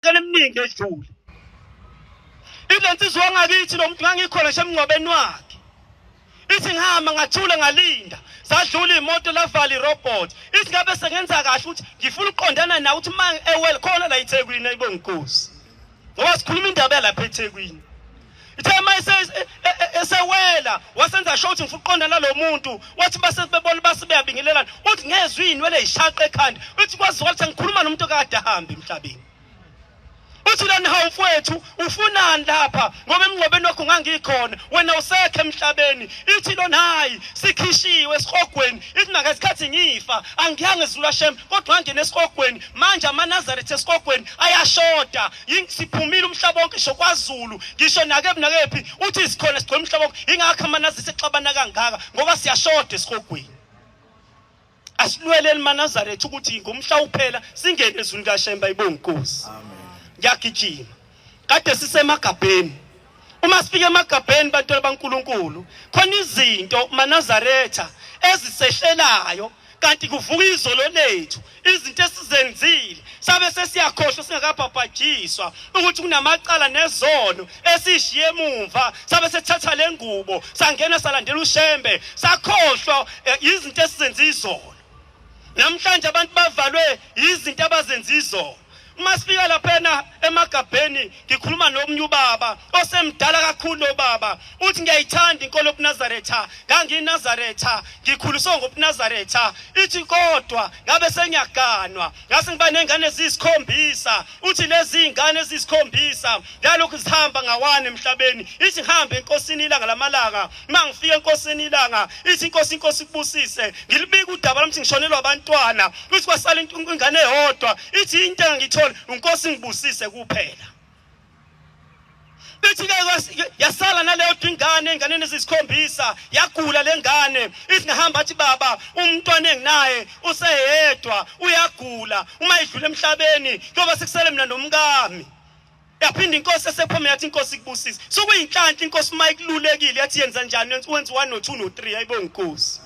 Eminingi edlule ile nsizwa wangakithi lo muntu ngangikhona nje emngcwabeni wakhe. Ithi ngihamba ngathula ngalinda, sadlula imoto lavala irobot. Ithi ngabe sengenza kahle ukuthi ngifuna ukuqondana nawe ukuthi uma ewel khona la eThekwini ayibonga inkosi, ngoba sikhuluma indaba yalapha eThekwini. Ithe uma esewela wasenza sure ukuthi ngifuna ukuqonda nalo muntu, wathi base bebona base beyabingelelana, uthi ngezwe iy'nwele y'shaqa ekhanda, uthi kwaziwa ukuthi ngikhuluma nomuntu okade ahambe emhlabeni. Uthi lana, hawu mfowethu, ufunani lapha? Ngoba emngcwabeni wakho ngangikhona, wena usekho emhlabeni. Ithi lona, hayi, sikhishiwe esihogweni. Ithi nangesikhathi ngifa angiyanga ezulu Hashem, kodwa ngangena esihogweni. Manje amaNazaretha esihogweni ayashoda, siphumile umhlaba wonke, ngisho kwaZulu, ngisho nakephi nakephi, uthi sikhona sigcwele umhlaba wonke. Ingakho amaNazaretha exabana kangaka, ngoba siyashoda esihogweni. Asilweleni maNazaretha ukuthi ngomhla uphela singene ezweni kaShemba ibonga inkosi. Amen. Ngiyagijima. Kade sisemagabheni. Uma sifika emagabheni, bantwana baNkuluNkulu, khona izinto maNazaretha ezisehlelayo kanti kuvuka izolo lethu, izinto esizenzile sabe sesiyakhohlwa singakabhabhajiswa ukuthi kunamacala nezono esishiye emumva, sabe sesithatha le ngubo sangena salandela uShembe, sakhohlwa izinto esizenze izolo. Namhlanje abantu bavalwe izinto abazenza izolo. Uma sifika laphena emagabheni, ngikhuluma nomunye ubaba osemdala kakhulu. Lo baba uthi, ngiyayithanda inkolo yobuNazaretha, ngangiyiNazaretha, ngikhuliswe ngobuNazaretha. Ithi kodwa ngabe sengiyaganwa, ngase ngiba nengane eziyisikhombisa. Uthi lezi ingane eziyisikhombisa ngalokhu zihamba ngawane emhlabeni. Ithi ngihambe enkosini ilanga lamalanga, uma ngifika enkosini ilanga, ithi inkosi, inkosi ikubusise. Ngilibika udaba lami, ngishonelwa abantwana. Uthi kwasala ingane eyodwa. Ithi into engangiyithola, inkosi ngibusise kuphela. Ithi ke yasala naleyo ingane enganeni ezisikhombisa, yagula lengane. Ithi ngihamba, athi, baba, umntwana enginaye useyedwa uyagula, uma idlula emhlabeni kuyoba sekusele mina nomkami. Yaphinda inkosi esephome yathi, inkosi ikubusise. Sokuyinhlanhla inkosi uma ikululekile, yathi yenza njani, wenza 1 no 2 no 3, ayibonga inkosi.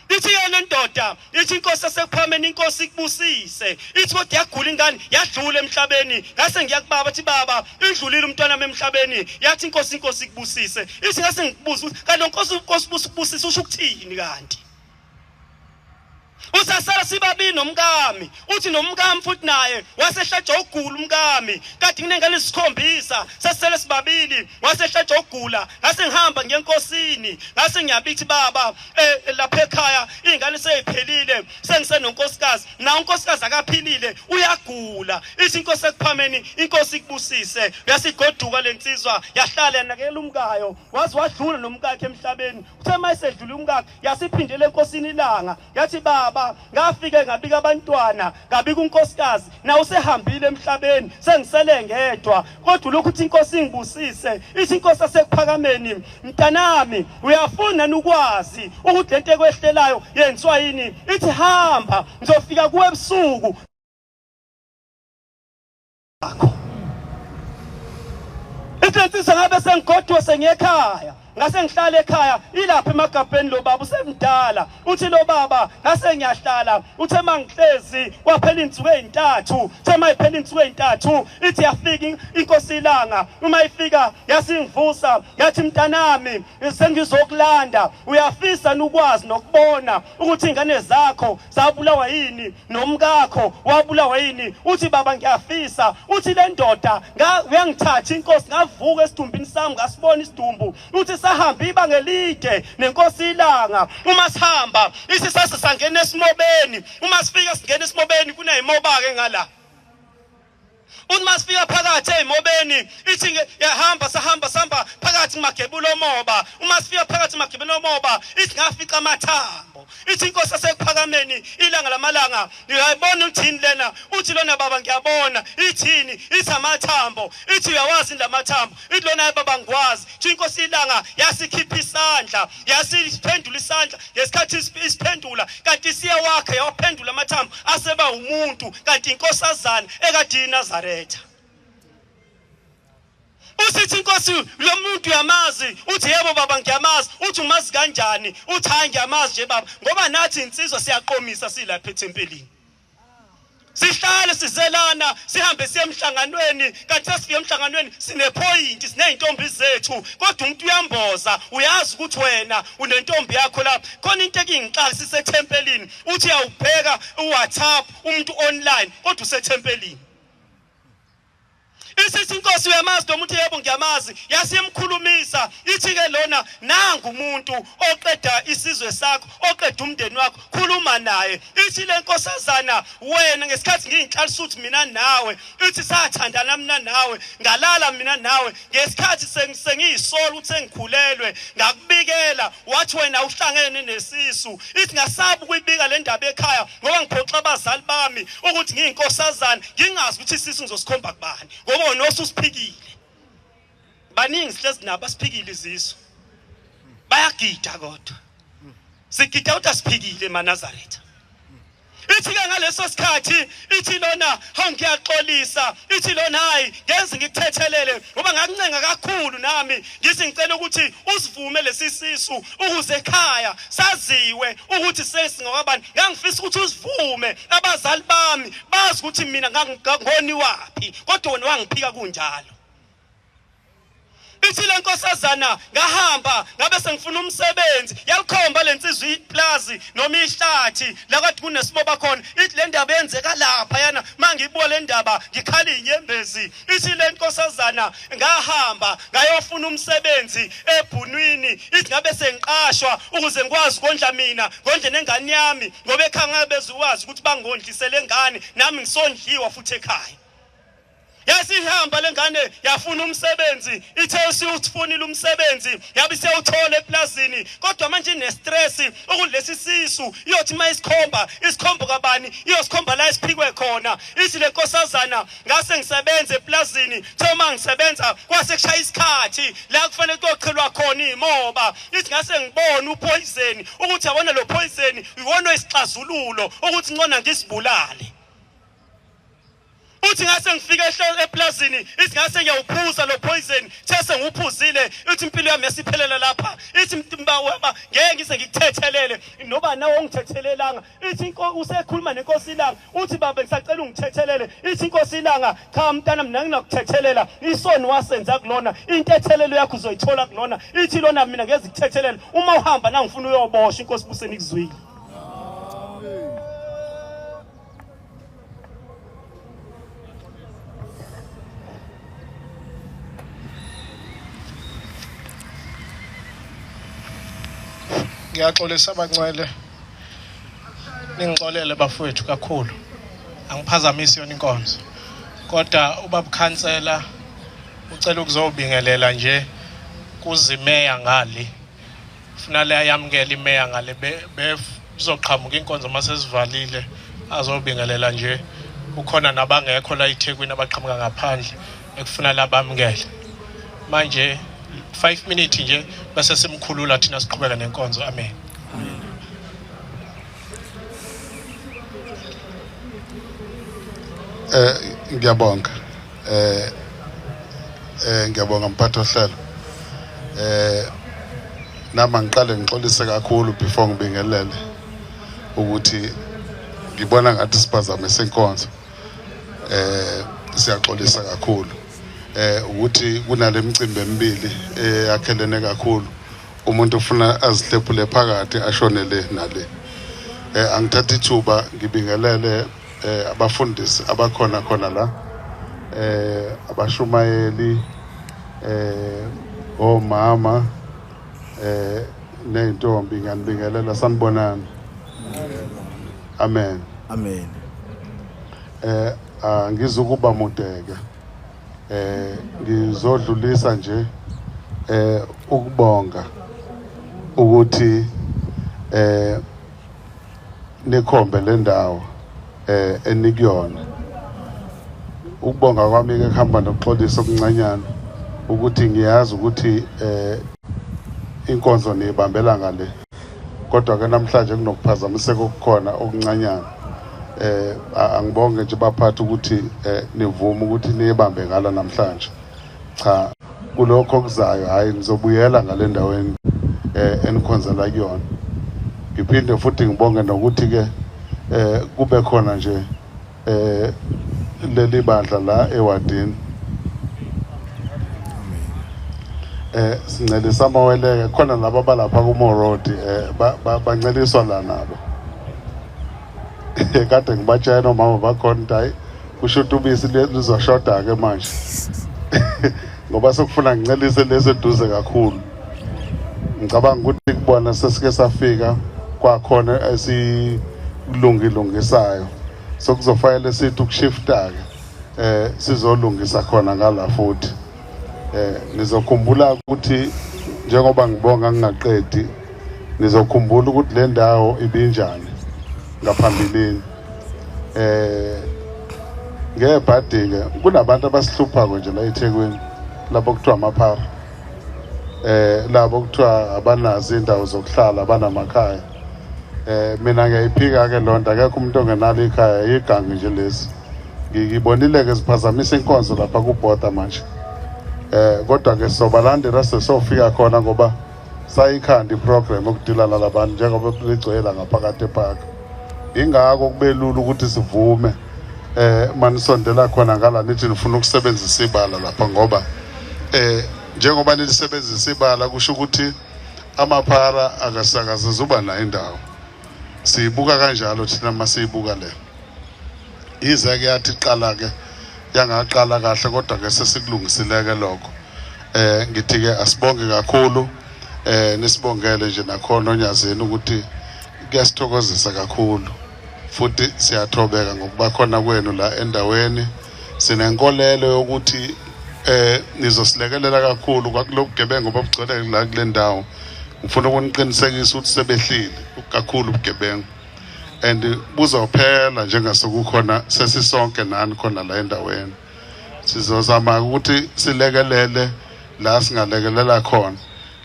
Ithi ke le ndoda, ithi inkosi esekuphameni, inkosi ikubusise. Ithi kodwa yagula ingane, yadlula emhlabeni. Ngase ngiya kubaba, athi, baba, idlulile umntwana wami emhlabeni. Yathi inkosi, inkosi ikubusise. Ithi ngase ngikubuza ukuthi kanti lo nkosi, inkosi ubusise usho ukuthini kanti? Usasala sibabili nomkami. Uthi nomkami futhi naye wasehlatshwa ukugula umkami. Kade nginengane isikhombisa, sasele sibabili, wasehlatshwa ukugula. Ngase ngihamba ngiye enkosini, ngase ngiyabithi, baba, lapha ekhaya ingane seyiphelile, sengisenonkosikazi. Na unkosikazi akaphilile, uyagula. Ithi inkosi ekuphameni, inkosi ikubusise. Yasigoduka lensizwa, yahlala yanakekela umkayo, waze wadlula nomkakhe emhlabeni. Uthe mayisedlula umkakhe, yasiphindela enkosini ilanga, yathi, baba, ngafike ngabika abantwana, ngabika unkosikazi, nawe usehambile emhlabeni, sengisele ngedwa, kodwa lokhu uthi inkosi ingibusise. Ithi inkosi asekuphakameni, mntanami, uyafuna ukwazi ukuthi lento ekwehlelayo yenziwa yini? Ithi hamba, ngizofika kuwe ebusuku akho. Ithi lensizwa, ngabe sengigoduka sengiye ekhaya, ngase ngihlala ekhaya ilapha emagabheni. Lo baba usemdala. Uthi lo baba, ngase ngiyahlala. Uthe mangihlezi kwaphela insuku ezintathu. Uthe mayiphela insuku ezintathu, ithi yafika inkosi ilanga. Uma ifika yasingivusa, yathi, mntanami, sengizokulanda, uyafisa ukwazi nokubona ukuthi ingane zakho zabulawa yini, nomkakho wabulawa yini? Uthi, baba, ngiyafisa. Uthi le ndoda, uyangithatha inkosi, ngavuka esidumbini sami, ngasibona isidumbu. Uthi sahamba ibanga elide nenkosi ilanga. Uma sihamba, ithi sase sangena esimobeni. Uma sifika singena esimobeni, kunayimoba ke ngala. Uthi masifika phakathi ey'mobeni, ithi yahamba, sahamba, sihamba phakathi kumagebula omoba. Uma sifika phakathi magebula omoba, ithi ngafica amathambo. Ithi inkosi asekuphakameni ilanga lamalanga, uyayibona uthini lena? Uthi lona, baba, ngiyabona. Ithini? Ithi amathambo. Ithi uyawazi lamathambo? Ithi lona, baba, ngikwazi. Ithi inkosi ilanga yasikhipha isandla, yasiphendula isandla. Ngesikhathi isiphendula, kanti isiyawakha, yawaphendula amathambo, aseba umuntu, kanti inkosazana ekade iNazaretha. Usithi inkosi, lo muntu uyamazi? Uthi, yebo baba, ngiyamazi. Uthi umazi kanjani? Uthi, hayi, ngiyamazi nje baba, ngoba nathi insizwa siyaqomisa silapha ethempelini. Sihlale sizelana sihambe siye emhlanganweni kanti sesifike emhlanganweni sinephoyinti siney'ntombi zethu kodwa umuntu uyamboza uyazi ukuthi wena unentombi yakho lapha khona into ekingixaka sisethempelini uthi uyawubheka uWhatsApp umuntu online kodwa usethempelini Isithi inkosi uyamazi lo muntu yebo ngiyamazi yasimkhulumisa ithi ke lona nangu umuntu oqeda isizwe sakho oqeda umndeni wakho khuluma naye ithi le nkosazana wena ngesikhathi ngiyinhlalisa ukuthi mina nawe ithi sathandana mina nawe ngalala mina nawe ngesikhathi sengiyisola ukuthi sengikhulelwe ngakubikela wathi wena uhlangene nesisu ithi ngasaba ukuyibika le ndaba ekhaya ngoba ngiphoxa abazali bami ukuthi ngiyinkosazana ngingazi ukuthi isisu ngizosikhomba kubani ngoba wena osusiphikile baningi sihlezi nabo asiphikile izisu bayagida kodwa sigida ukuthi asiphikile emaNazaretha ithi ke ngaleso sikhathi ithi lona hawu ngiyaxolisa ithi lona hayi ngenze ngikuthethelele ngoba ngakuncenga kakhulu nami ngithi ngicela ukuthi usivume lesi sisu ukuze ekhaya saziwe ukuthi sesingawabani ngangifisa ukuthi usivume abazali bami bazi ukuthi mina ngangoniwaphi kodwa wena wangiphika kunjalo Ithi le nkosazana ngahamba ngabe sengifuna umsebenzi yalikhomba le nsizwa iplazi noma ihlathi la kade kunesimoba khona ithi le ndaba yenzeka lapha yana mangiyibuka le ndaba ngikhala inyembezi ithi le nkosazana ngahamba ngayofuna umsebenzi ebhunwini ithi ngabe sengiqashwa ukuze ngikwazi ukondla mina ngondle nengane yami ngoba ekhaya ngabe bezukwazi ukuthi bangondlisele ngane nami ngisondliwa futhi ekhaya Yasihamba lengane yafuna umsebenzi ithe usiwufunile umsebenzi yabe isiyawuthola eplazini kodwa manje ine-stress okulesi sisu iyothi uma isikhomba isikhombo kabani iyosikhomba la esiphikwe khona ithi le nkosazana ngase ngisebenza eplazini the uma ngisebenza kwase kushaya isikhathi la kufanele kuyochelwa khona iy'moba ithi ngase ngibone upoison ukuthi yabona lo poison iwona oyisixazululo ukuthi ngcona ngisibulale uthi ngase ngifike eplazini ithi ngase ngiyawuphuza lo poison the sengiwuphuzile ithi impilo yami yasiphelela lapha ithi mntibawaba ngeke ngize ngikuthethelele noba nawe ongithethelelanga ithi usekhuluma nenkosi ilanga uthi baba ngisacela ungithethelele ithi inkosi ilanga cha mntana mina nginakuthethelela isoni wasenza kulona intethelelo yakho uzoyithola kulona ithi lona mina ngeze ngikuthethelele uma uhamba nangifuna uyoboshwa inkosi buseni ikuzwile Ngiyaxolisa abancwele ningixolele bafowethu kakhulu angiphazamisi yona inkonzo kodwa ubabukhansela ucela ukuzobingelela nje kuzimeya ngali funa le ayamukele imeya ngale bezoqhamuka inkonzo uma sesivalile azobingelela nje kukhona nabangekho la eThekwini abaqhamuka ngaphandle ekufuna labamukele manje 5 minutes nje bese simkhulula thina siqhubeka nenkonzo amen Eh ngiyabonga eh eh ngiyabonga mphathi ohlelo eh nama ngiqale ngixolise kakhulu before ngibingelele ukuthi ngibona ngathi siphazamise inkonzo eh siyaxolisa kakhulu eh ukuthi kunale micimbi emibili eyakhelene kakhulu umuntu ufuna azihlephule phakathi ashone le nale eh angithatha ithuba ngibingelele eh abafundisi abakhona khona la eh abashumayeli eh omama eh nezintombi ngiyanibingelela sanibonani amen amen eh angizukuba mudeke eh ngizodlulisa nje eh ukubonga ukuthi eh nikhombe le ndawo eh enikuyona ukubonga kwami ke kuhamba nokuxolisa okuncanyana ukuthi ngiyazi ukuthi eh inkonzo niyibambela ngale kodwa ke namhlanje kunokuphazamiseka okukhona okuncanyana eh angibonge nje baphathi ukuthi eh, nivume ukuthi niyibambe ngala namhlanje cha kulokho okuzayo hayi ngizobuyela ngale ndaweni eh enikhonzela kuyona ngiphinde futhi ngibonge nokuthi ke eh kube khona nje Leli bandla la ewadini sincelisa amaweleke khona laba balapha kumo road, banceliswa la nabo. Kade ngibatshela omama bakhona ukuthi hayi, kusho ukuthi ubisi luzoshoda ke manje ngoba sekufuna ngincelise lesi eduze kakhulu. Ngicabanga ukuthi kubona sesike safika kwakhona esilungilungisayo, sokuzofanele sithi ukushifta ke, sizolungisa khona ngala futhi. Nizokhumbula ukuthi njengoba ngibonga ngingaqedi, nizokhumbula ukuthi le ndawo ibinjani ngaphambilini. Ngebhadi ke kunabantu abasihluphako nje la eThekwini, lapho kuthiwa amaphara, labo kuthiwa abanazo indawo zokuhlala, abanamakhaya. Mina ngiyayiphika ke lonto, akekho umuntu ongenalo ikhaya, igangi nje lesi. Ngibonile ke siphazamisa inkonzo lapha kubhoda manje. Kodwa ke sobalandela sesofika khona ngoba sayikhanda iprogram yokudila nalabantu njengoba ligcwele ngaphakathi epark. Ingakho kubelula ukuthi sivume manisondela khona ngala nithi nifuna ukusebenzisa ibala lapha, ngoba njengoba nilisebenzisa ibala kusho ukuthi amaphara akasakaze uba nayo indawo. Siyibuka kanjalo thina masiyibuka le. Ize ke yathi qala ke yangaqala kahle, kodwa ke sesikulungisileke lokho. Ngithi ke asibonge kakhulu, nisibongele nje nakhona oNyazini ukuthi kuyasithokozisa kakhulu futhi siyathobeka ngokuba khona kwenu la endaweni. Sinenkolelo yokuthi nizosilekelela kakhulu kwakulobugebengu obugcwele la kule ndawo. Ngifuna ukuniqinisekisa ukuthi sebehlile kakhulu ubugebengu and buzophela njengasekukhona sesisonke nani khona la endaweni. Sizozama ukuthi silekelele la singalekelela khona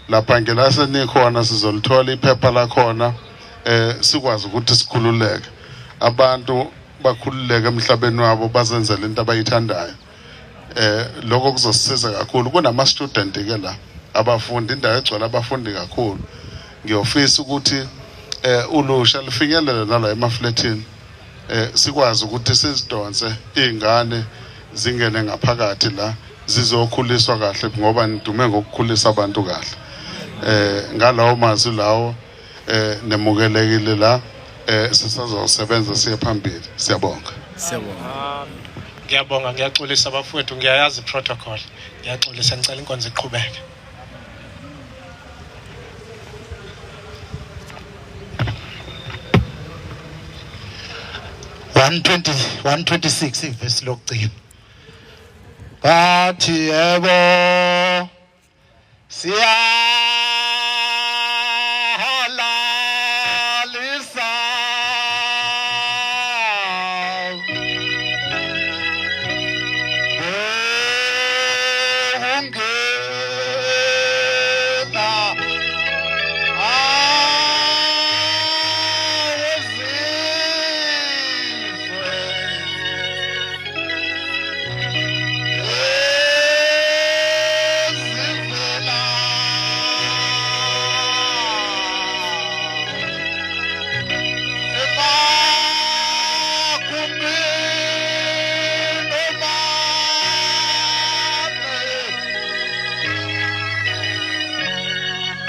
lapha ngela senikhona, sizolithola iphepha lakhona, sikwazi ukuthi sikhululeke, abantu bakhululeke emhlabeni wabo, bazenzele into abayithandayo. Lokho kuzosisiza kakhulu. Kunama student ke la, abafundi, indawo egcwele abafundi kakhulu. Ngiyofisa ukuthi ulusha lufinyelele nala emafletini, sikwazi ukuthi sizidonse izingane zingene ngaphakathi la zizokhuliswa kahle, ngoba nidume ngokukhulisa abantu kahle. Ngalawo mazwi lawo, nemukelekile la, sisazosebenza siye phambili. Siyabonga. Siyabonga. Ngiyabonga, ngiyaxolisa bafowethu, ngiyayazi protocol. Ngiyaxolisa, ngicela inkonzo iqhubeke. 120 126, ivesi lokugcina, bathi yebo siyahalalisa. Ukungena awezizwe ezivela emagumbini omane.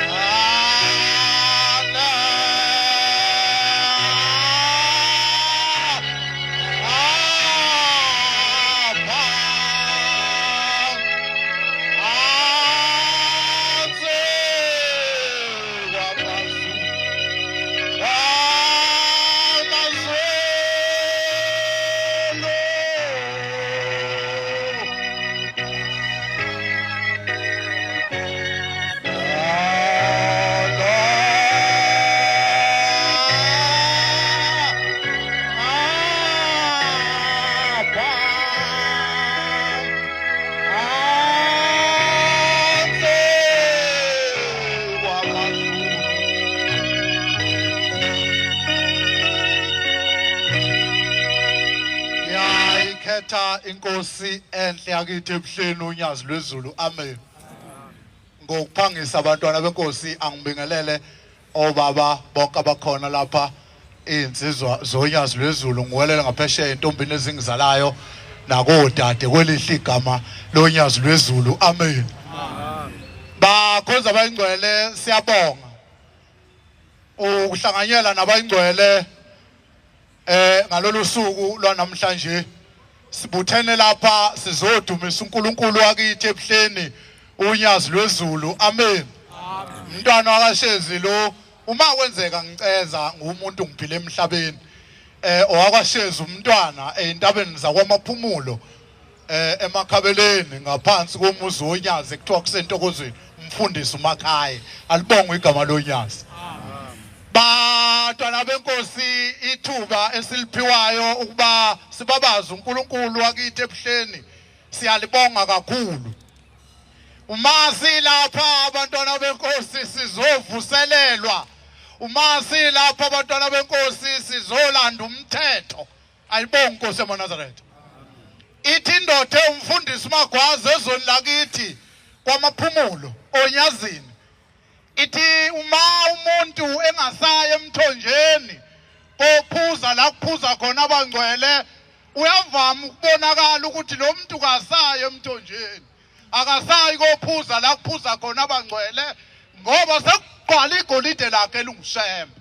Ana. Apha. Anze kwamaZulu. KwamaZulu. Anze kwamaZulu. Ngiyayikhetha inkosi enhle yakithi ebuhleni, uNyazi lwezulu. Amen. Ngokuphangisa, abantwana benkosi, angibingelele obaba bonke abakhona lapha. Insizwa zonyazi lwezulu ngiwelela ngaphesheya entombini ezingizalayo nakodade kwelihle igama lonyazi lwezulu. Amen. Bakhonza abayingcwele, siyabonga ukuhlanganyela nabayingcwele ngalolu suku lwanamhlanje. Sibuthene lapha sizodumisa uNkulunkulu wakithi ebuhleni unyazi lwezulu. Amen. Umntwana wakashezi lo, uma kwenzeka ngiceza ngumuntu ngiphile emhlabeni, owakwashezi umntwana eintabeni zakwamaphumulo, emakhabeleni ngaphansi komuzi wonyazi kuthiwa kusentokozweni, umfundisi uMakhaye. Alibongwe igama lonyazi. Bantwana benkosi, ithuba esiliphiwayo ukuba sibabaze uNkulunkulu wakithi ebuhleni siyalibonga kakhulu. Uma silapha abantwana benkosi sizovuselelwa, uma silapha abantwana benkosi sizolanda umthetho. Ayibonge inkosi yamaNazaretha. Ithi indoda umfundisi uMagwaza ezweni lakithi kwamaphumulo onyazini, ithi uma umuntu engasayi emthonjeni kophuza la kuphuza khona abangcwele, uyavama ukubonakala ukuthi lo muntu kasayi emthonjeni, akasayi kophuza la kuphuza khona abangcwele, ngoba sekugcwala igolide lakhe elingushembe.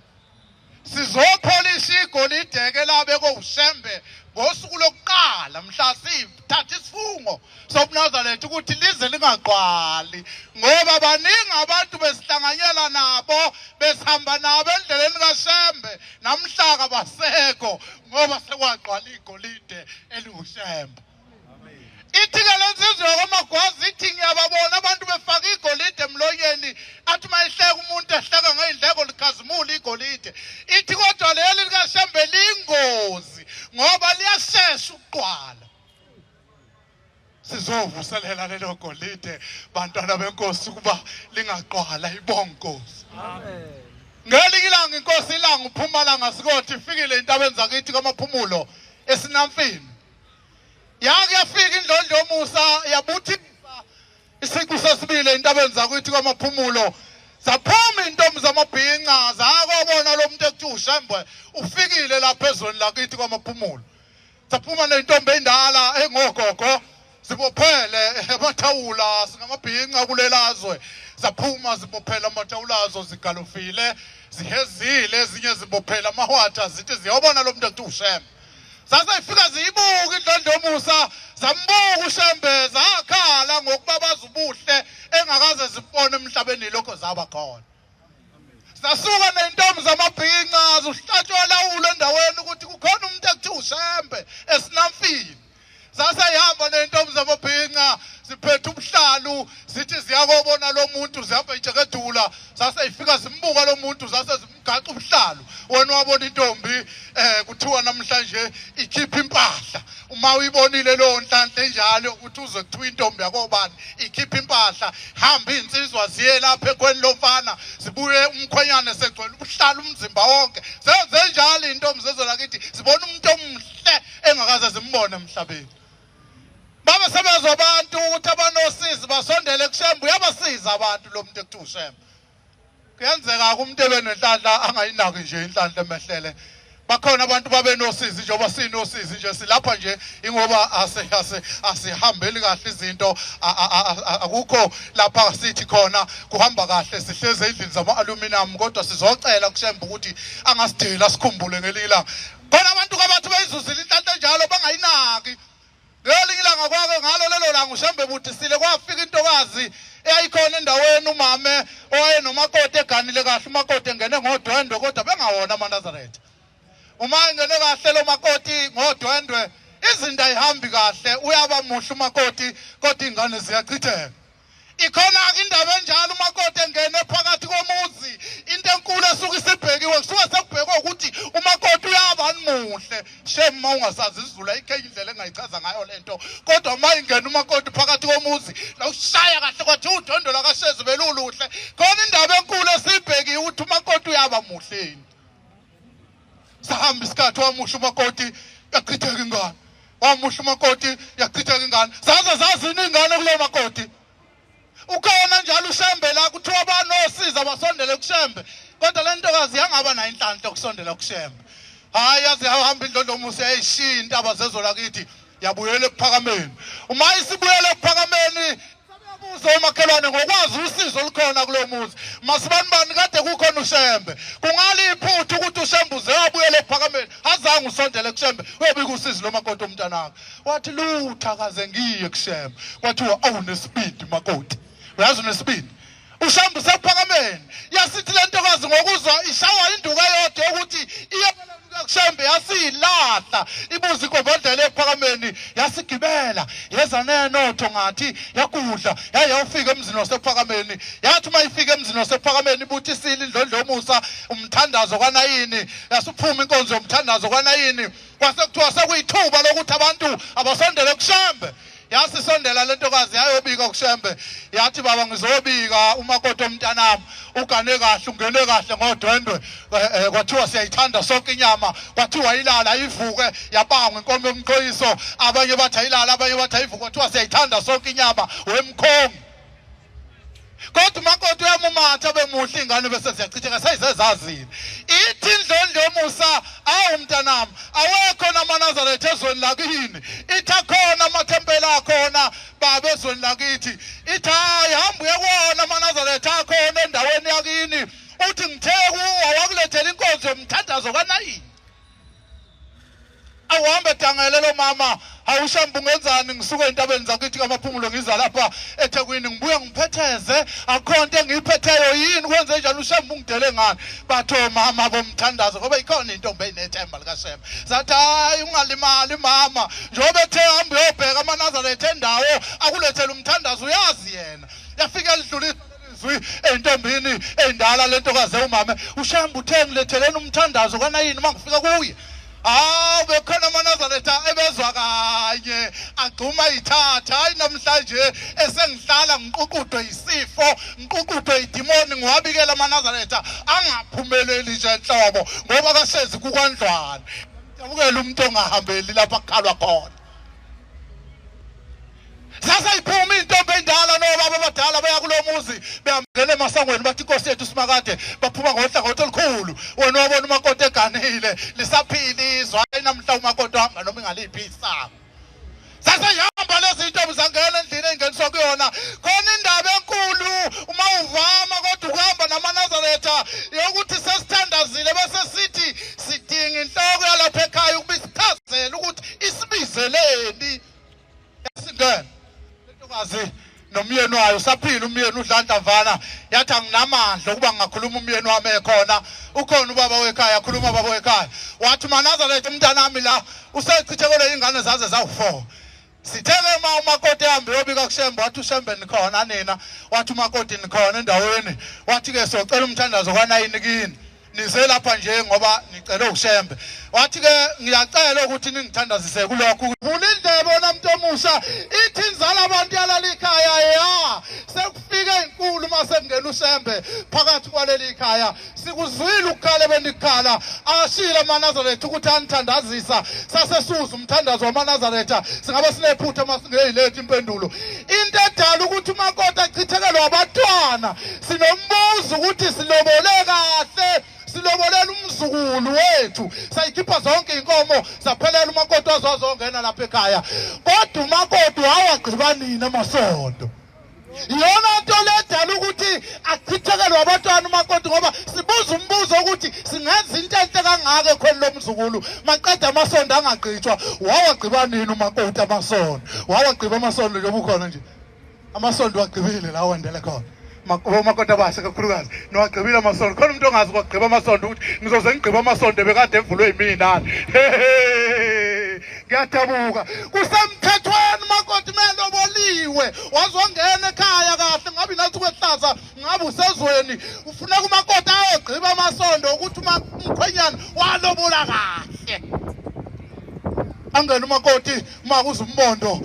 Sizopholisha igolide ke labe kowushembe ngosuku lokuqala mhla sithatha isifungo sobuNazaretha ukuthi lize lingagqwali, ngoba baningi abantu besihlanganyela nabo besihamba nabo endleleni kaShembe, namhla kabasekho ngoba sekwagqwala igolide eliwuShembe. Ithi-ke le nsizwa yakwamagwaza ithi ngiyababona abantu befaka igolide emlonyeni, athi uma ehleka umuntu ehleka ngey'ndleko likhazimula igolide. Ithi kodwa leli likaShembe liyingozi ngoba liyashesha ukugqwala. Sizovuselela lelo golide bantwana benkosi ukuba lingagqwala. Ibonga inkosi. Amen. Ngelinye ilanga inkosi ilanga uphuma langa sikothi ifikile intabeni zakithi kwamaphumulo esinamfini. Yake yafika indlondlo yomusa yabuthisa isiqu sesibili entabeni zakithi kwamaphumulo, zaphuma intombi zamabhinca zakwabona lo muntu ekuthiwa uShembe ufikile lapha ezweni lakithi kwamaphumulo. Saphuma nentombi endala engogogo zibophele amathawula, singamabhinca kulelazwe. Zaphuma zibophele amathawula azo, zigalofile zihezile, ezinye zibophele amahwatha, zithi ziyobona lo muntu ekuthiwa uShembe. Sase ifika ziyibuka indlondlomusa, zambuka uShembe, zakhala ngokuba bazi ubuhle engakaze zibone emhlabeni lokho zaba khona. Sasuka nentombi zamabhinca zihlatshwa lawulo endaweni ukuthi kukhona umuntu ekuthiwa uShembe esinamfini. Sase ihamba nentombi zamabhinca ziphethe ubuhlalu zithi ziyakobona lo muntu, zihamba ijeketula. Sase ifika zimbuka lo muntu, zase zimgaxa ubuhlalu. Wena wabona intombi kuthiwa namhlanje ikhipha impahla. Uma uyibonile leyo nhlanhla enjalo ukuthi uze kuthiwa intombi yakobani ikhipha impahla, hamba insizwa ziye lapha ekweni lomfana, zibuye umkhwenyane segcwele ubuhlalu umzimba wonke. Zenze njalo intombi zezwe lakithi, zibona umuntu omuhle engakaze zimbone emhlabeni. Babe sebezwa abantu ukuthi abanosizi basondele kuShembe, uyabasiza abantu lo muntu ekuthiwa uShembe. Kuyenzeka umuntu ebe nenhlanhla angayinaki nje inhlanhla emehlele. Bakhona abantu babe nosizi njengoba sinosizi nje silapha nje ingoba asihambeli kahle izinto, akukho lapha sithi khona kuhamba kahle, sihleze endlini zama-aluminium, kodwa sizocela kuShembe ukuthi angasideli asikhumbule ngelinye ilanga. Khona abantu kabathi bayizuzile inhlanhla enjalo bangayinaki. Ngelinye ilanga kwake ngalo lelo langa uShembe budisile, kwafika intokazi eyayikhona endaweni, umame owayenomakoti eganile kahle, umakoti engene ngodwendwe kodwa bengawona amaNazaretha. Uma engene kahle lo makoti ngodwendwe, izinto ayihambi kahle, uyaba muhle umakoti kodwa iy'ngane ziyachitheka. Ikhona-ke indaba enjalo, umakoti engene phakathi komuzi, into enkulu esuke isibhekiwe kusuke sekubhekwe ukuthi umakoti uyaba muhle. Shame uma ungasazi isiZulu, ayikho enye indlela engayichaza ngayo lento, kodwa uma ingena umakoti phakathi komuzi lawushaya kahle kwathi udondo lakashezi beluluhle. Khona indaba enkulu esibhekiwe ukuthi umakoti uyaba muhle yini. Sahamba isikhathi, wamuhle umakoti, yachitheka ingane. Wamuhle umakoti, yachitheka ingane. Zaze zazini ingane kulo makoti. Ukhona njalo uShembe la, kuthiwa banosiza basondele kuShembe, kodwa le ntokazi yangaba nayo inhlanhla yokusondela kuShembe. Hayi, yaze yahamba indlondlomusa, yayishiya intaba zezwe lakithi, yabuyela ekuphakameni. Uma isibuyela ekuphakameni, sebeyabuza omakhelwane ngokwazi usizo olukhona kulo muzi, masibanibani kade kukhona uShembe, kungaliphutha ukuthi uShembe uze wabuyela ekuphakameni, azange usondele kuShembe uyobika usizi lomakoti omntanakhe. Wathi lutho, akaze ngiye kuShembe. Kwathiwa awunesibindi makoti, uyazi unesibindi, uShembe usekuphakameni. Yasithi le ntokazi ngokuzwa ishawa induku eyodwa yokuthi iye kuShembe, yasilahla ibuza inkombandlela ekuphakameni, yasigibela yeza nenotho ngathi yakudla, yaye yawufika emzini wasekuphakameni. Yathi uma ifika emzini wasekuphakameni, ibuthisile indlondlomusa umthandazo kwanayini, yasuphuma inkonzo yomthandazo kwanayini, kwase kuthiwa sekuyithuba lokuthi abantu abasondele kuShembe. Yasisondela le ntokazi, yayobika kuShembe, yathi baba ngizobika umakoti omntanami ugane kahle, ungene kahle ngodwendwe, kwathiwa siyayithanda sonke inyama, kwathiwa ilala ivuke, yabangwa inkomo yomqhoyiso, abanye bathi ayilala, abanye bathi ayivuke, kwathiwa siyayithanda sonke inyama wemkhongi. Kodwa umakoti uyamumatha bemuhle, ingane bese ziyachitheka seyizezazile. Ithi indlondlo yomusa, awu mntanami, awekho namaNazaretha ezweni lakini. Ithi akhona amathempeli akhona baba ezweni lakithi. Ithi hayi, hamba uye kuwona amaNazaretha akhona endaweni yakini, uthi ngithe kuwo awakulethela inkonzo yomthandazo kanayini. Awuhambe dangele lo mama, awushamba ungenzani, ngisuke entabeni zakithi kaMaphumulo ngiza lapha eThekwini, ngibuye ngiphetheze, akukho nto engiyiphetheyo, yini kwenze njani, uShembe ungidele ngani? Bathi omama bomthandazo, ngoba ikhona intombi eyinethemba likaShembe, zathi hayi ungalimali mama, njengoba ethe hamba uyobheka amaNazaretha endawo akulethele umthandazo, uyazi yena. Yafika elidlulisa izwi eyintombini eyindala lentokazi ewumame, uShembe uthe ngiletheleni umthandazo kanayini uma ngifika kuye. Hawu, bekhona amaNazaretha ebezwa kanye agxuma ithatha. Hayi, namhlanje esengihlala ngiququdwe isifo, ngiququdwe idimoni, ngiwabikela amaNazaretha angaphumeleli nje nhlobo, ngoba kahlezi kukwandlwana. Yabukela umuntu ongahambeli lapha kukhalwa khona. Sase iphuma intombi endala nobaba abadala baya kulo muzi, beyangena emasangweni, bathi inkosi yethu simakade, baphuma ngohlangothi olukhulu. Wena wabona umakoti eganile, lisaphila izwe. Hayi, namhla umakoti wahamba noma ingaliphi isango. Saseyihamba lezi ntombi, zangena endlini engeniswa kuyona khona. Indaba enkulu uma uvama kodwa ukuhamba namaNazaretha yokuthi sesithandazile, bese sithi sidinga inhloko yalapha ekhaya ukuba isichazele ukuthi isibizeleni. Yasingena lentokazi nomyeni wayo, usaphila umyeni uDlandlavana. Yathi anginamandla ukuba ngingakhuluma umyeni wami ekhona, ukhona ubaba wekhaya. Khuluma baba wekhaya. Wathi maNazaretha, umntanami la usechithekele ingane zaze zawu-4. Sitheke uma umakoti ehambe yobika kuShembe, wathi uShembe nikhona nina? Wathi umakoti nikhona endaweni. Wathi-ke socela umthandazo kwanayini kini, nize lapha nje ngoba nicele uShembe. Wathi-ke ngiyacela ukuthi ningithandazise kulokhu. Vula indlebe wena muntu omusha. Ithi inzala abantu yalala ikhaya, ya sekufike inkulu uma sekungena uShembe phakathi kwaleli khaya. Sikuzwile ukukhala ebenikukhala, ashilo amaNazaretha ukuthi anithandazisa, sasesuza umthandazo wamaNazaretha. Singabe sinephutha uma singeyilethi impendulo. Into edala ukuthi umakoti achithekelwe abantwana, sinombuzo ukuthi silobole kahle, silobolela umzukulu wethu, sayikhipha zonke inkomo, saphelela, umakoti wazo wazongena lapha ekhaya, kodwa umakoti wawagqiba nini amasondo? Iyona nto ledala ukuthi achithekelwe abantwana umakoti, ngoba sibuza umbuzo ukuthi singenza into enhle kangaka ekhweni lomzukulu, maqeda amasondo angagqitshwa. Wawagqiba nini umakoti amasondo? Wawagqiba amasondo njengoba ukhona nje amasondo wagqibile la wendele khona omakoti abasha kakhulukazi, niwagqibile amasondo? Khona umuntu ongazi kwagqiba amasondo ukuthi ngizoze ngigqibe amasondo bekade evulwe yimina? Ngiyadabuka. Kusemthethweni umakoti meloboliwe waze wangena ekhaya kahle, ngabe nathi kwehlaza, ngabe usezweni, ufuneka umakoti ayogqiba amasondo ukuthi umkhwenyana walobola kahle. Angena umakoti, uma kuza umbondo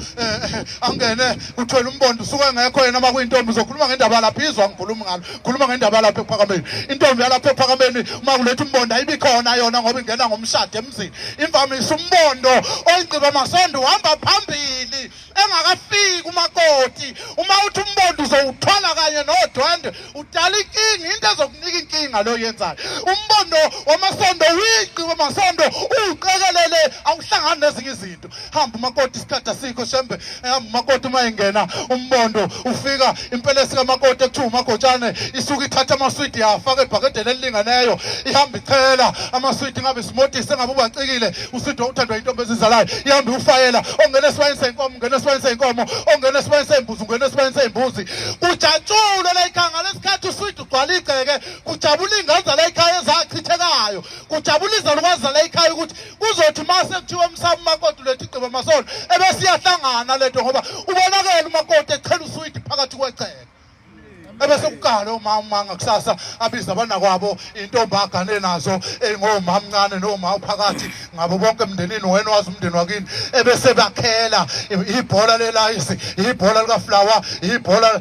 Angene uthwele umbondo usuke engekho yena uma kuyintombi uzokhuluma ngendaba lapha izwa ngikhuluma ngalo khuluma ngendaba lapha ekuphakameni intombi yalapha ekuphakameni uma kuletha umbondo ayibikhona yona ngoba ingena ngomshado emzini imvamisa umbondo oyingqiba masondo uhamba phambili engakafiki umakoti uma uthi umbondo uzowuthwala kanye nodwendwe udala inkinga into ezokunika inkinga lo yenzayo umbondo wamasondo wiqi wamasondo uwuqekelele awuhlangani nezinye izinto hamba umakoti isikhathi asikho shembe hamba umakoti uma engena umbondo ufika impelesi kamakoti ekuthiwa umagotshane isuke ithatha amaswidi yafaka ebhakedeni elilinganeyo ihamba ichela amaswidi ngabe isimotisi engabe ubacikile uswidi wawuthandwa intombi ezizalayo ihamba iwufayela ongena esibayeni seyinkomo ungena esibayeni seyinkomo ongena esibayeni seyimbuzi ungena esibayeni seyimbuzi kujatshulwe la ikhaya ngalesikhathi uswidi ugcwala igceke kujabula iy'ngane zala ikhaya ezachithekayo kujabula izalukwazi zala ikhaya ukuthi kuzothi uma sekuthiwa emsamo umakoti uletha igqiba amasolo ebese iyahlangana lento ngoba ubonakele umakoti echela uswidi phakathi kwegceke ebese kuqala umama umanga kusasa abiza abanakwabo intombi agane nazo engoma mncane noma uphakathi ngabo bonke emndenini wena wazi umndeni wakini ebese bakhela ibhola lelayisi ibhola likaflower ibhola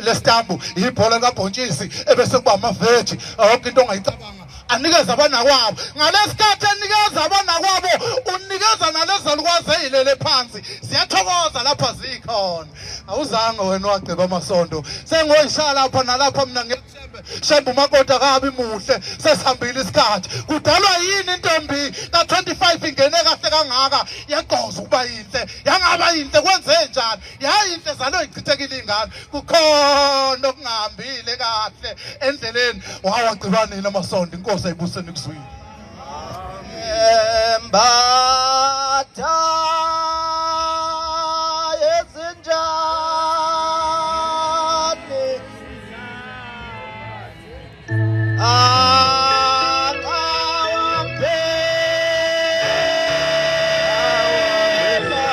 lesitambu ibhola likabhontshisi ebese kuba amaveji yonke into ongayicabanga anikeze abanakwabo ngalesikhathi enikeza abanakwabo unikeza nalezalukwazi eyilele phansi ziyathokoza lapha zikhona awuzange wena wagqiba amasondo sengoyishaya lapha nalapha mina ngiyashembe shembe umakoti akabi muhle sesihambile isikhathi kudalwa yini intombi ka-25 ingene kahle kangaka yagqoza ukuba yinhle yangaba yinhle kwenze njani yayinhle zalo ichithekile ingane kukhona okungahambile kahle endleleni wawagqiba nini amasondo inkosi ayibuseni kuzwile Embatha ezinjani Akawaphela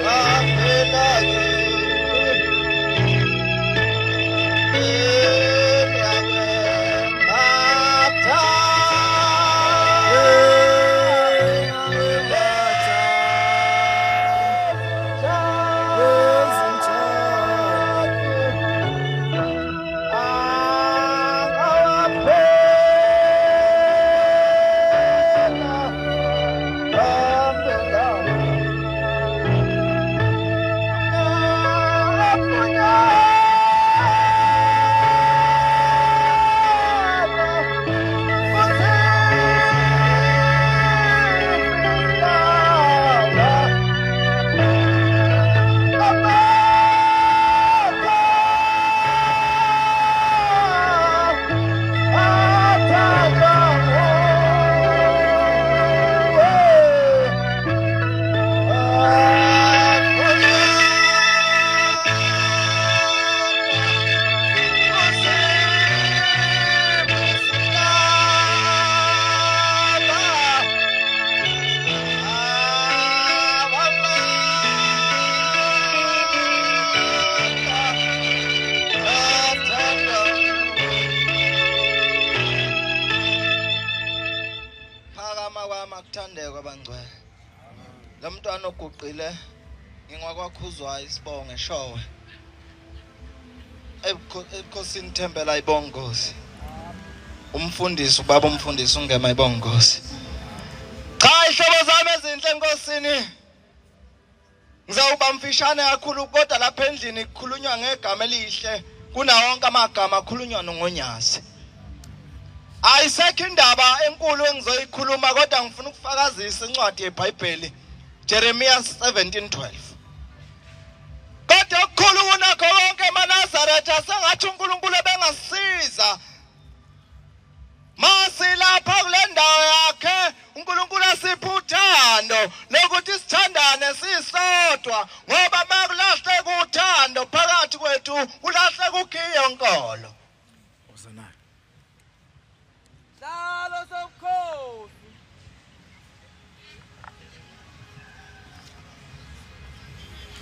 waphela Phakama kwami akuthandeke abangcwele. Lo mntwana oguqile ngingwakwakhuzwayo isibonge showe. Ebukhosini Thembela ibongozi. Umfundisi ubaba umfundisi ungema ibongozi. Cha ihlobo zami ezinhle enkosini. Ngizawuba mfishane kakhulu kodwa lapha endlini kukhulunywa ngegama elihle kunawo wonke amagama akhulunywa nongonyazi. Ayisekho indaba enkulu engizoyikhuluma kodwa ngifuna ukufakazisa incwadi yeBhayibheli Jeremiah 17:12. Kodwa okukhulu kunakho konke emaNazaretha sengathi uNkulunkulu ebengasiza Masilapha kule ndawo yakhe uNkulunkulu asiphe uthando lokuthi sithandane sisodwa ngoba makulahleka uthando phakathi kwethu kulahleka ukhiyo nkolo. Hlalo sobukhosi.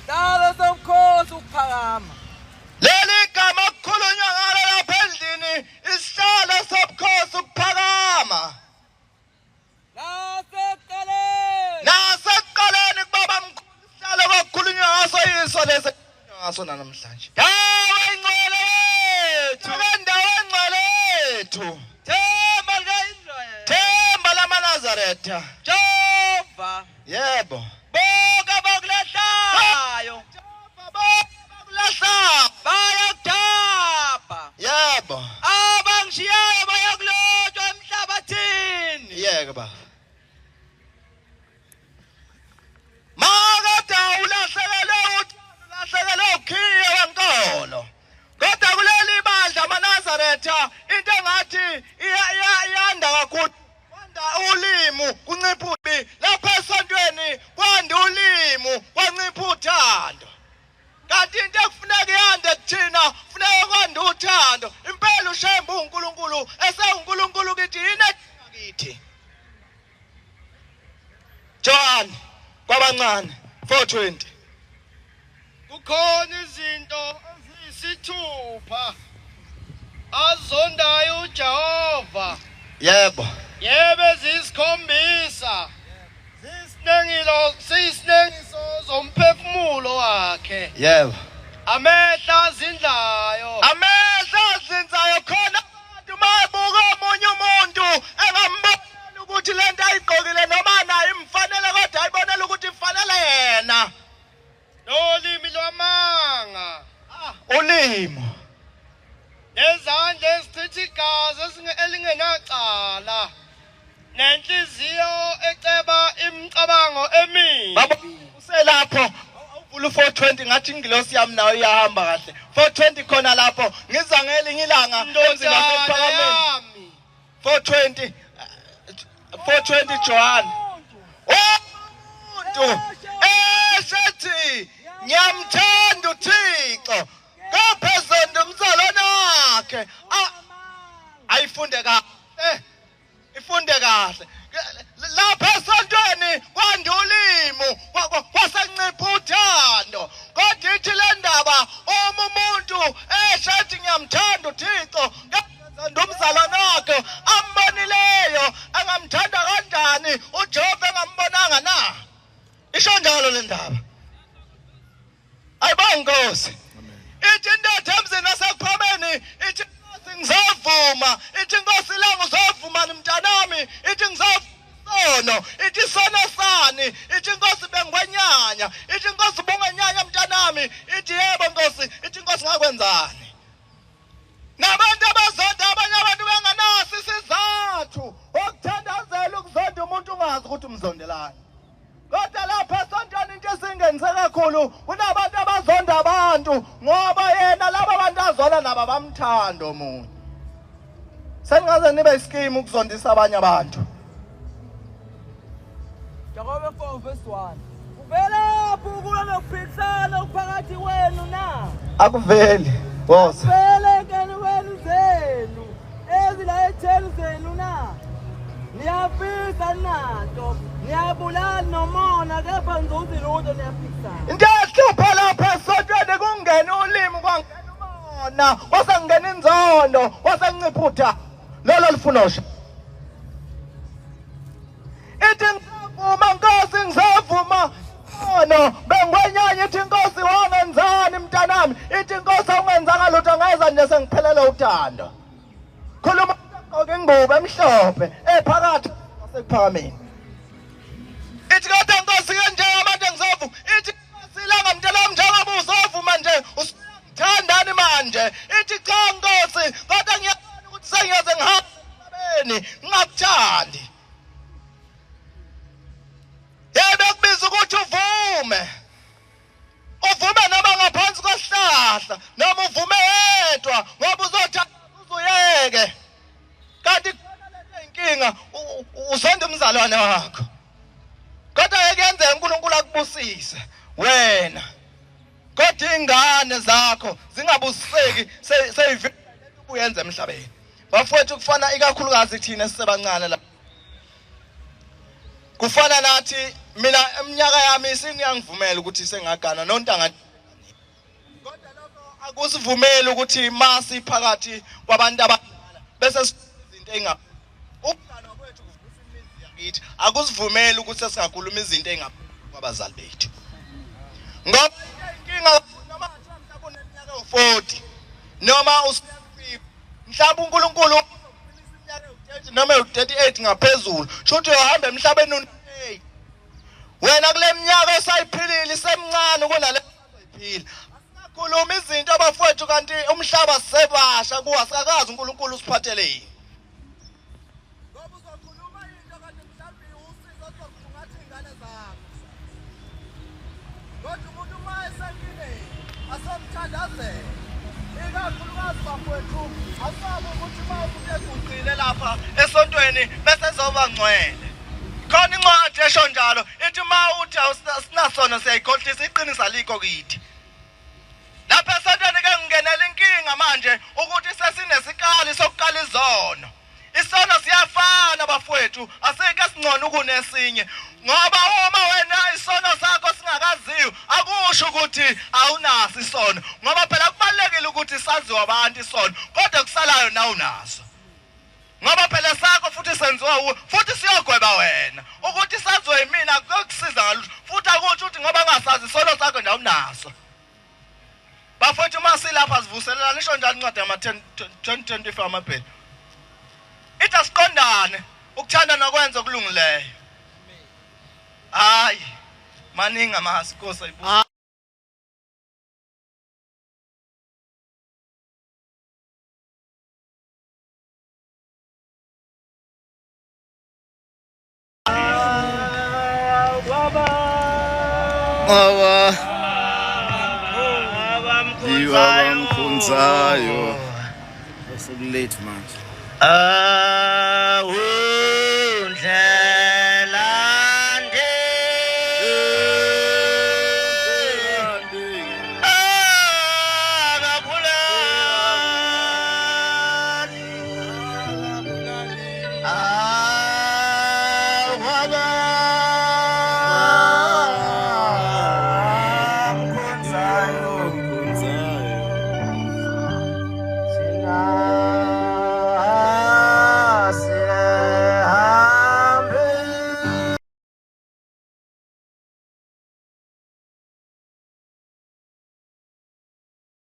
Hlalo sobukhosi ukuphakama. Leli gama okukhulunywa ngalo lapha endlini isihlalo sobukhosi ukuphakama. Nasekuqaleni. Nasekuqaleni kubaba mkhulu isihlalo kwakukhulunywa ngaso. lesi ngaso namhlanje. Ndawo engcwele yethu. Ndawo engcwele yethu. Themba lika-Israyeli. Themba lamaNazaretha. Jehova. Yebo. Bonke abakulahlayo. Jehova bonke abakulahlayo. Bayakudabha. Yebo. Abangishiyayo bayakulotshwa emhlabathini. Yeke baba. Makade ulahlekelwe ulahlekelwe ukhiye wenkolo. Kodwa kuleli bandla amaNazaretha into engathi iyanda kakhulu. Kwanda ulimu kuncipha ubi lapha esontweni kwanda ulimu kwancipha uthando. Kanti into ekufuneka yande kuthina funeka kwande uthando. Impela uShembe uNkulunkulu esewuNkulunkulu kithi yini kithi. John kwabancane 420. Kukhona izinto eziyisithupha azondayo uJehova. Yebo. Yebo eziyisikhombisa ziyisinengilo siyisinengiso zomphefumulo wakhe. Yebo. Amehlo azindlayo. Amehlo azinzayo khona abantu mayebuka omunye umuntu engambonela ukuthi lento ayigqokile noma nayo imfanele kodwa ayibonela ukuthi ifanele yena. Nolimi lwamanga. Ah, ulimi. Nezandla ezichitha igazi elingenacala. Nenhliziyo eceba imicabango emibi. Baba uselapho uvula u420 ngathi ingilosi yami nayo iyahamba kahle. 420 khona lapho ngiza ngelinye ilanga emzini wasePhakameni. 420 420 Johan. Umuntu esethi ngiyamthanda uThixo kaphezulu umzalwane wakhe ayifunde kahle ifunde kahle lapha esontweni kwanda ulimu kwasencipha uthando kodwa ithi le ndaba uma umuntu esho ethi ngiyamthanda uthixo kazonda umzalwane wakhe ambonileyo angamthanda kanjani ujehova engambonanga na isho njalo le ndaba Ayibonge Nkosi. Ithi indoda emzini wasekuphameni ithi Nkosi ngizovuma, ithi Nkosi ilanga uzovuma mntanami, ithi ngizosono, ithi sono sani, ithi Nkosi bengikwenyanya, ithi Nkosi bungenyanya mntanami, ithi yebo Nkosi, ithi Nkosi ngakwenzani. Nabantu abazonda abanye abantu benganaso isizathu okuthandazela ukuzonda umuntu ungazi ukuthi umzondelani. Kodwa lapha esontweni into esingenise kakhulu kunabantu abazonda abantu ngoba yena laba bantu azona nabo bamthanda omunye. Seningaze nibe iskimu ukuzondisa abanye abantu. Jakobe 4 verse 1. Kuvelaphi ukulwa nokuphikisana okuphakathi kwenu na? Akuveli. Woza. Vele enkanukweni zenu ezilayetheni zenu na? Niyafisa nato, niyabulala nomona kepha nizuzi lutho niyaphikisana. Into ehlupha lapha esontweni kungena ulimi kwangena umona, kwase kungena inzondo, kwase kunciphutha lolo lifuna usha. Ithi ngizovuma Nkosi ngizovuma ono bengwenyanya ithi Nkosi wangenzani mntanami ithi Nkosi awungenzanga lutho ngeza nje sengiphelele uthando khuluma ugqoke ingubo emhlophe ephakathi wasekuphakameni ithi kodwa Nkosi ke njengamanje ngizovuma ithi Nkosi ilanga mntanami njengoba uzovuma nje usithandani manje ithi cha Nkosi kodwa ngiyabona ukuthi sengiyoze ngihambe emhlabeni ngingakuthandi Yebo kubiza ukuthi uvume. Uvume noma ngaphansi kwesihlahla noma uvume yedwa ngoba uzothi uzuyeke. Kanti khona lento inkinga uzonda umzalwane wakho. Kodwa kuyenzeka uNkulunkulu akubusise wena. Kodwa ingane zakho zingabusiseki seyivele lento ubuyenza emhlabeni. Bafowethu kufana ikakhulukazi thina esisebancane la. Kufana nathi mina iminyaka yami singiyangivumela ukuthi sengagana nontanga kodwa lokho akusivumeli ukuthi masi phakathi kwabantu abadala bese izinto enga ukuganwa kwethu kuvusa imizi yakithi akusivumeli ukuthi singakhuluma izinto enga kwabazali bethu ngoba inkinga Mhlawumbe uNkulunkulu iminyaka ewu-30 noma ewu-38 ngaphezulu, shuthi uyohamba emhlabeni una-8. Wena kule minyaka osayiphilile isemncane kunale osayiphila. Asingakhulumi izinto abafowethu kanti umhlaba sisebasha kuwo asikazi uNkulunkulu usiphathele yini. Ngoba uzokhuluma into kanti mhlawumbe usizo ozokuthungatha iy'ngane zakho. Kodwa umuntu uma esenkingeni asomthandazela. Ikakhulukazi bafowethu asabe ukuthi uma umuntu eguqile lapha esontweni bese ezoba ngcwele. Khona incwadi esho njalo ithi uma uthi awusinasono siyayikhohlisa iqiniso alikho kithi. Lapha esontweni ke ngingenela inkinga manje ukuthi sesinesikali sokukala izono. Isono siyafana bafowethu, asikho esingcono kunesinye. Ngoba uma wena isono sakho singakaziwa, akusho ukuthi awunaso isono. Ngoba phela kubalekile ukuthi saziwe abantu isono, kodwa kusalayo nawe unaso. Ngoba phela sakho futhi senziwa uwe, futhi siyogweba wena. Ukuthi saziwe yimina akuyokusiza ngalutho. Futhi akusho ukuthi ngoba ngasazi isono sakho nje awunaso. Bafowethu uma silapha sivuselela nisho njalo incwadi yama 10 2025 amabheli. Ithi asiqondane ukuthanda nokwenza okulungileyo. Hayi maningi amasi Nkosi ayibusa. Awa. Abamkhonzayo. Sekulate manje. Ah.